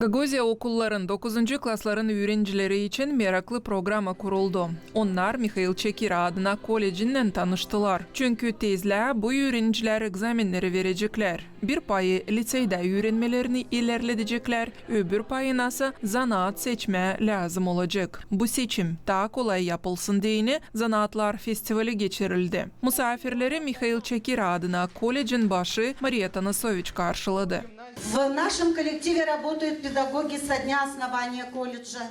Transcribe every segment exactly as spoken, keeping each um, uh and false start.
Gagauziya okulların dokuzuncu klasların üürencileri için meraklı programa kuruldu. Onnar Mihail Çekir adına kollecinnän tanıştılar. Çünkü tezlää bu üürencilär egzamenneri vereceklär. Bir payı liţeydä üürenmelerini ilerledeceklär, öbür payınasa zanaat seçmää lääzım olacek. Bu seçim taa kolay yapılsın deyni zanaatlar festivali geçirildi. Musaafirleri Mihail Çekir adına kollecin başı Mariya Tanasoviç karşıladı. В нашем коллективе работают педагоги со дня основания колледжа.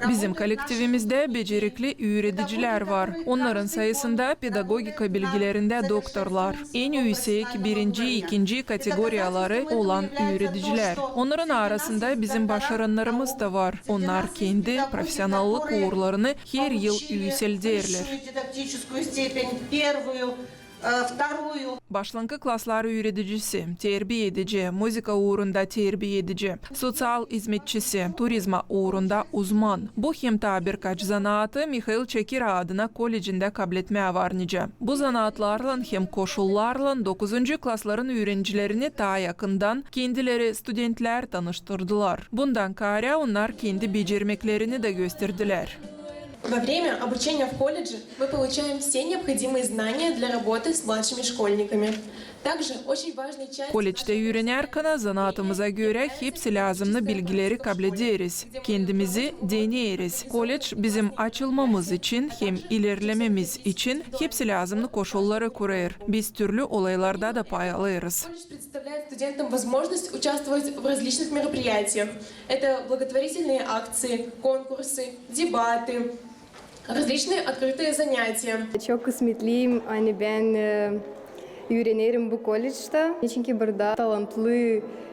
Bizim kollektivimizdä becerikli üüredicilär var. Onnarın sayısında pedagogika bilgilerindä doktorlar. En üüsek birinci, ikinci kategoriyaları olan üüredicilär. Onnarın arasında bizim başarannarımız da var. Onnar kendi profesionallık uurlarını her yıl üüselderlär. Başlankı klaslar üüredicisi, terbiedici, muzıka uurunda terbiedici, soţial izmetçisi, turizma uurunda uzman. Bu hem taa birkaç zanaatı Mihail Çekir adına kollecindä kabletmää var nicä. Bu zanaatlarlan hem koşullarlan dokuzuncu klasların üürencilerini taa yakından kendileri studentlär tanıştırdılar. Bundan kaarä onnar kendi becermeklerini dä gösterdilär. Во время обучения в колледже мы получаем все необходимые знания для работы с младшими школьниками. Также очень важной частью... Kollectä üürenärkänä zanaatımıza görä hepsi lääzımnı bilgileri kablederiz. Kendimizi deneeriz. Kolledž bizim açılmamız için hem ilerlememiz için hepsi lääzımnı koşulları kurêr. Biz türlü olaylarda da pay alêrız. Колледж предоставляет студентам возможность участвовать в различных мероприятиях. Это благотворительные акции, конкурсы, дебаты, различные открытые занятия. Çok kısmetliyim, ani bän, e, üürenerim bu kolleçtä. Çünkü burada talantlı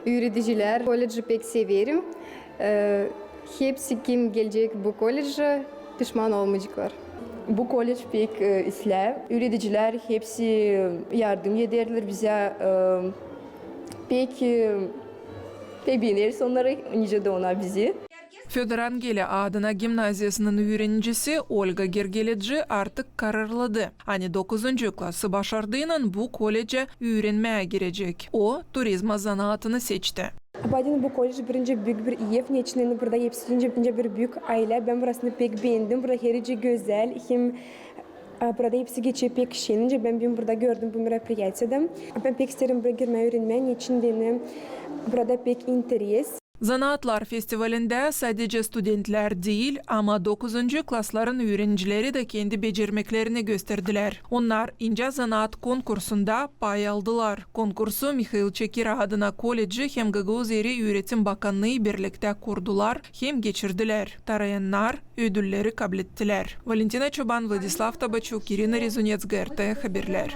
üüredicilär. Kolleçi pek severim. E, hepsi, kim gelecek bu kolleçä, pişman olmayaceklar. Bu kolleç pek, e, islää. Üüredicilär hepsi yardım ederlär bizä, e, pek, e, pek beeneriz onnarı, nicä dä onnar bizi. Födor Angeli adına gimnaziyasının üürenicisi Olga Gergeledji artık kararladı, ani dokuzuncu klası başardıynan bu kollecä üürenmää girecek. O turizma zanaatını seçti. Apaydın bu kolleç birinci büük bir ev, neçin burada hepsi nicä, nicä bir büük aylä. Bän burasını pek beendim. Burada hericä gözäl, hem, e, burada hepsi geçer pek şen, nicä bän büün burada gördüm bu merapiriyatiyada. Bän pek isteerim buraya girmää, üürenmää, neçin deyni burada pek interes. Zanaatlar festivalindä sadecä studentlär diil, ama dokuzuncu klasların üürenicileri dä kendi becermeklerini gösterdilär. Onnar incä zanaat konkursunda pay aldılar. Konkursu Mihail Çekir adına kolledži hem Gagauz Eri Üüretim Bakannıı birliktä kurdular hem geçirdilär. Tarayannar ödülleri kablettilär. Valentina Çoban, Vladislav Tabaçuk, İrina Rezunets, GRT Haberlär.